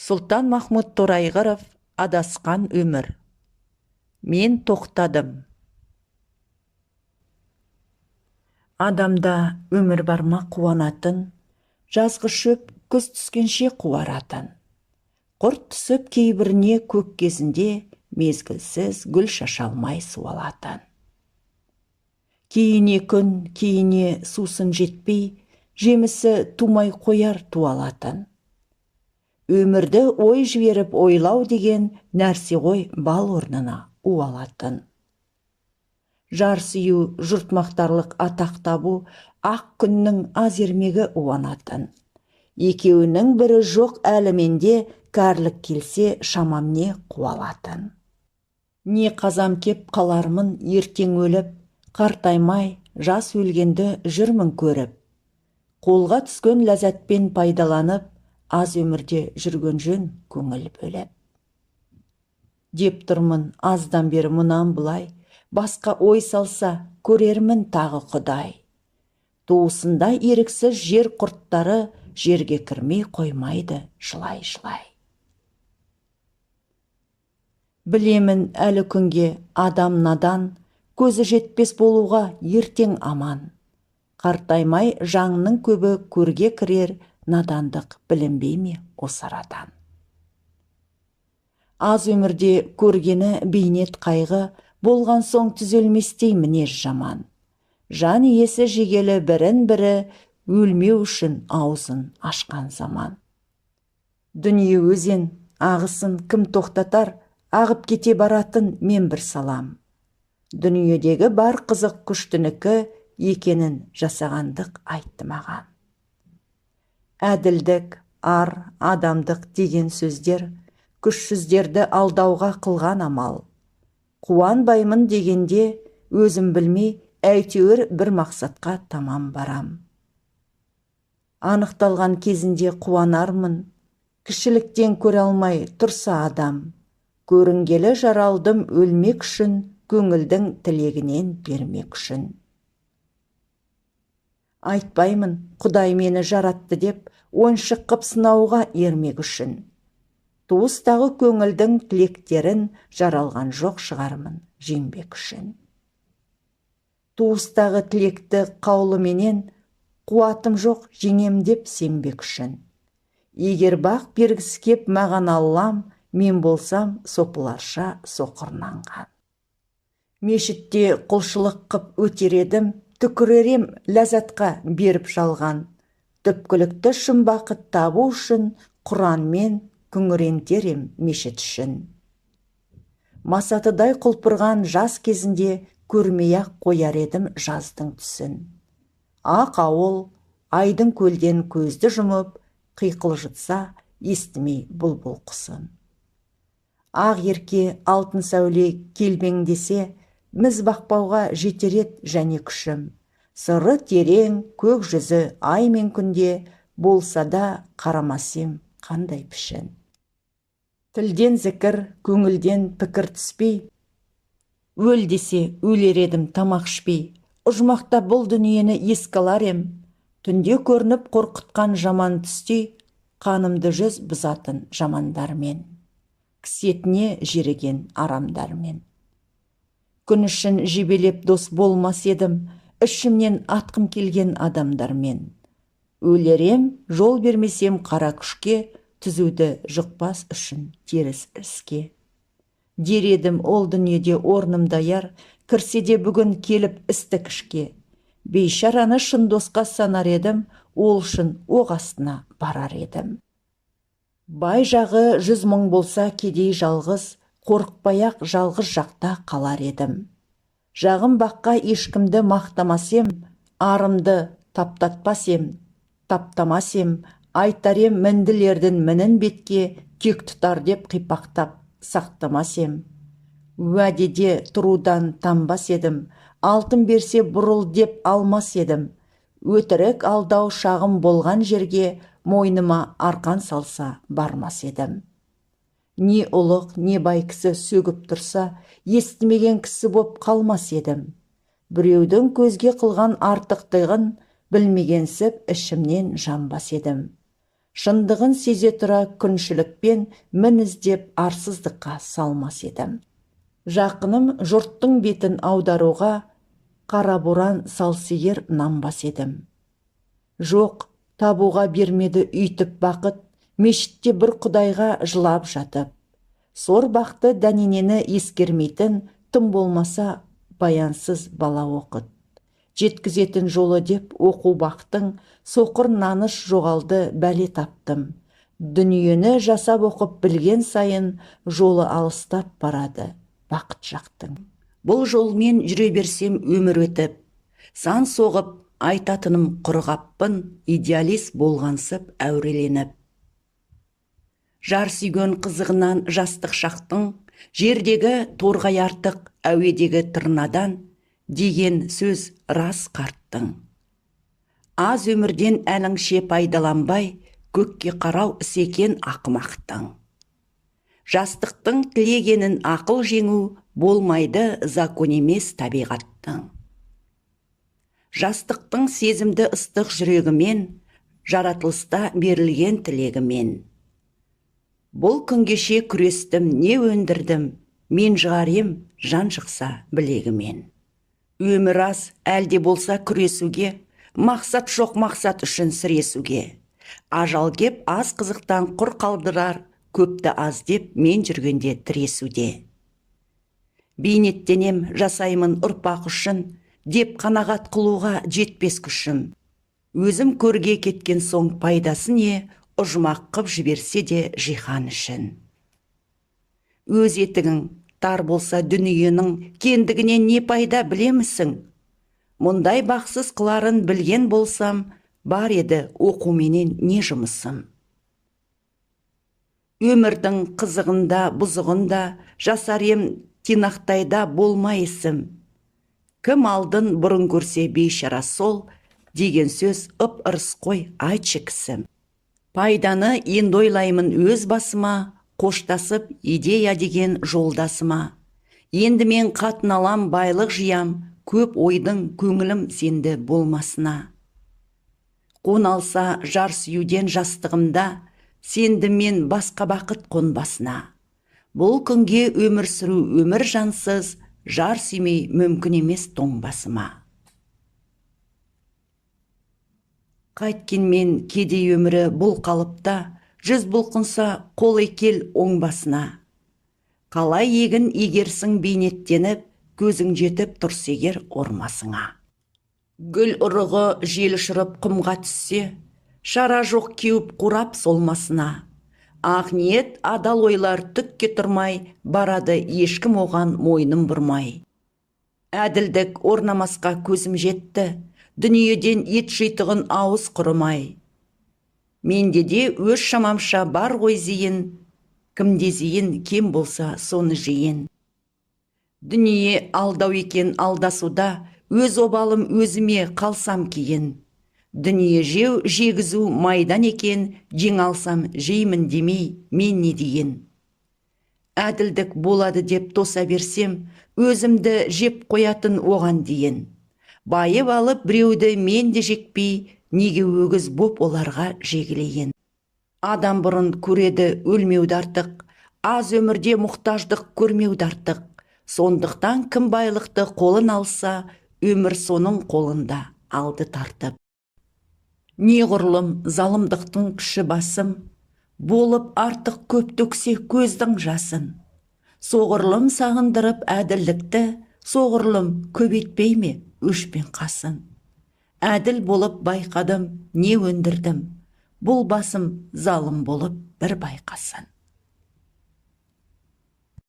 Сұлтанмахмұт Торайғыров. «Адасқан өмір». Мен тоқтадым. Адамда өмір бар ма қуанатын, жазғы шөп күз түскенше қуаратын, құрт түсіп кейбіріне көк кезінде мезгілсіз гүл шаша алмай суалатын. Кейіне күн, кейіне сусын жетпей, жемісі тумай қояр туалатын. Өмірді ой жіберіп ойлау деген нәрсе ғой бал орнына уалатын. Жар сүю, жұрт мақтарлық атақ табу ақ күннің аз ермегі уанатын. Екеуінің бірі жоқ әлі менде, кәрілік келсе, шамам не қуалатын? Не қазам кеп қалармын ертең өліп, қартаймай жас өлгенді жүрмін көріп. Қолға түскен ләззатпен пайдаланып, аз өмірде жүрген жөн көңіл бөліп. Деп тұрмын аздан бері, мұнан былай басқа ой салса, көрермін тағы құдай. Туысында еріксіз жер құрттары жерге кірмей қоймайды жылай-жылай. Білемін, әлі күнге адам надан, көзі жетпес болуға ертең аман. Қартаймай жаңның көбі көрге кірер, надандық білінбей ме осы арадан? Аз өмірде көргені бейнет қайғы болған соң, түзелместей мінез жаман. Жан иесі жегелі бірін бірі өлмеу үшін аузын ашқан заман. Дүние өзен, ағысын кім тоқтатар? Ағып кете баратын мен бір салам. Дүниедегі бар қызық күштінікі екенін жасағандық айтты маған. Әділдік, ар, адамдық деген сөздер күшсіздерді алдауға қылған амал. Қуанбаймын дегенде өзім білмей, әйтеуір бір мақсатқа тамам барам. Анықталған кезінде қуанармын, кішіліктен көре алмай тұрса адам. Көрінгелі жаралдым өлмек үшін, көңілдің тілегінен бермек үшін. Айтпаймын құдай мені жаратты деп, ойыншық қып сынауға ермек үшін. Туыстағы көңілдің тілектерін жаралған жоқ шығармын жеңбек үшін. Туыстағы тілекті қаулыменен қуатым жоқ жеңем деп сенбек үшін. Егер бақ бергісі кеп маған аллам, мен болсам сопыларша соқыр нанған. Мешітте құлшылық қып өтер едім, түкірер ем ләззатқа беріп жалған. Түпкілікті шын бақыт табу үшін құранмен күңірентер ем мешіт ішін. Масатыдай құлпырған жас кезінде көрмей-ақ қояр едім жаздың түсін. Ақ ауыл айдын көлден көзді жұмып қиқылжытса, естімей бұлбұл құсын. Ақ ерке алтын сәуле келбеңдесе, міз бақпауға жетер ед және күшім. Сыры терең көк жүзі ай мен күнде болса да, қарамас ем қандай пішін. Тілден зікір, көңілден пікір түспей, өл десе, өлер едім тамақ ішпей. Ұжмақтап бұл дүниені еске алар ем, түнде көрініп қорқытқан жаман түстей қанымды жүз бұзатын жамандармен, кісетіне жеріген арамдармен. Күн үшін жебелеп дос болмас едім ішімнен атқым келген адамдармен. Өлер ем, жол бермесем қара күшке түзуді жұқпас үшін теріс іске. Дер едім, ол дүниеде орным даяр, кірсе де бүгін келіп істік ішке. Бейшараны шын досқа санар едім, ол үшін оқ астына барар едім. Бай жағы 100 000 болса, кедей жалғыз, қорықпай-ақ жалғыз жақта қалар едім. Жағым баққа ешкімді мақтамас ем, арымды таптатпас ем, таптамас ем. Айтар ем, мінділердің мінін бетке кек тұтар деп қипақтап сақтамас ем. Уәдеде тұрудан танбас едім, алтын берсе, бұрыл деп алмас едім. Өтірік алдау шағым болған жерге мойныма арқан салса, бармас едім. Не ұлық, не бай кісі сөгіп тұрса, естімеген кісі боп қалмас едім. Біреудің көзге қылған артықтығын білмегенсіп, ішімнен жанбас едім. Шындығын сезе тұра күншілікпен мін іздеп арсыздыққа салмас едім. Жақыным жұрттың бетін аударуға қара боран салса егер, нанбас едім. Жоқ, табуға бермеді үйтіп бақыт, мешітте бір құдайға жылап жатып. Сор бақты дәненені ескермейтін, тым болмаса баянсыз бала оқыт. Жеткізетін жолы деп оқу бақтың, соқыр наныш жоғалды, бәле таптым. Дүниені жасап оқып білген сайын жолы алыстап барады бақыт жақтың. Бұл жолмен жүре берсем өмір өтіп, сан соғып айтатыным құрғаппын, идеалист болғансып әуреленіп. Жар сүйген қызығынан жастық шақтың, жердегі торғай артық әуедегі тырнадан деген сөз рас қарттың. Аз өмірден әліңше пайдаланбай, көкке қарау іс екен ақымақтың. Жастықтың тілегенін ақыл жеңу болмайды, закон емес табиғаттың. Жастықтың сезімді ыстық жүрегімен, жаратылыста берілген тілегімен. Бұл күнгеше күрестім, не өндірдім, мен жығар ем жан жықса білегімен. Өмір аз, әлде болса күресуге, мақсат жоқ мақсат үшін сіресуге. Ажал кеп аз қызықтан құр қалдырар, көпті аз деп мен жүргенде тіресуде. Бейнеттенем, жасаймын ұрпақ үшін, деп қанағат қылуға жетпес күшім. Өзім көрге кеткен соң пайдасы не, ұжмақ қып жіберсе де жиһан ішін. Өз етігің тар болса, дүниенің кендігінен не пайда, білемісің? Мұндай бақсыз қыларын білген болсам, бар еді оқуменен не жұмысым? Өмірдің қызығында, бұзығында жасар ем тинақтайда болмай ісім. Кім алдын бұрын көрсе, бейшара сол деген сөз ып ырыс қой, айтшы кісім. Пайданы енді ойлаймын өз басыма, қоштасып идея деген жолдасыма. Енді мен қатын алам, байлық жиям, көп ойдың көңілім сенді болмасына. Қон алса жар сүюден жастығымда, сенді мен басқа бақыт қонбасына. Бұл күнге өмір сүру өмір жансыз, жар сүймей мүмкін емес тоң басыма. Қайткенмен кедей өмірі бұл қалыпта, жүз бұлқынса қол кел оң басына. Қалай егін егерсің бейнеттеніп, көзің жетіп тұрса егер ормасыңа. Гүл ұрығы жел ұшырып құмға түссе, шара жоқ кеуіп қурап солмасына. Ақ ниет, адал ойлар түкке тұрмай, барады ешкім оған мойнын бұрмай. Әділдік орнамасқа көзім жетті, дүниеден ет жейтұғын ауыз құрымай. Менде де өз шамамша бар ғой зейін, кімде зейін кем болса, соны жейін. Дүние алдау екен алдасуда, өз обалым өзіме қалсам кейін. Дүние жеу жегізу майдан екен, жең алсам жеймін демей мен не дейін. Әділдік болады деп тоса берсем, өзімді жеп қоятын оған дейін. Байып алып біреуді мен де жекпей, неге өгіз боп оларға жегілейін. Адам бұрын көреді өлмеуді артық, аз өмірде мұқтаждық көрмеуді артық. Сондықтан кім байлықты қолын алса, өмір соның қолында алды тартып. Неғұрлым залымдықтың күші басым, болып артық көп төксе көздің жасын. Соғұрлым сағындырып әділдікті, соғұрлым көбейтпей ме өш пен қасын. Әділ болып байқадым, не өндірдім, бұл басым залым болып бір байқасын.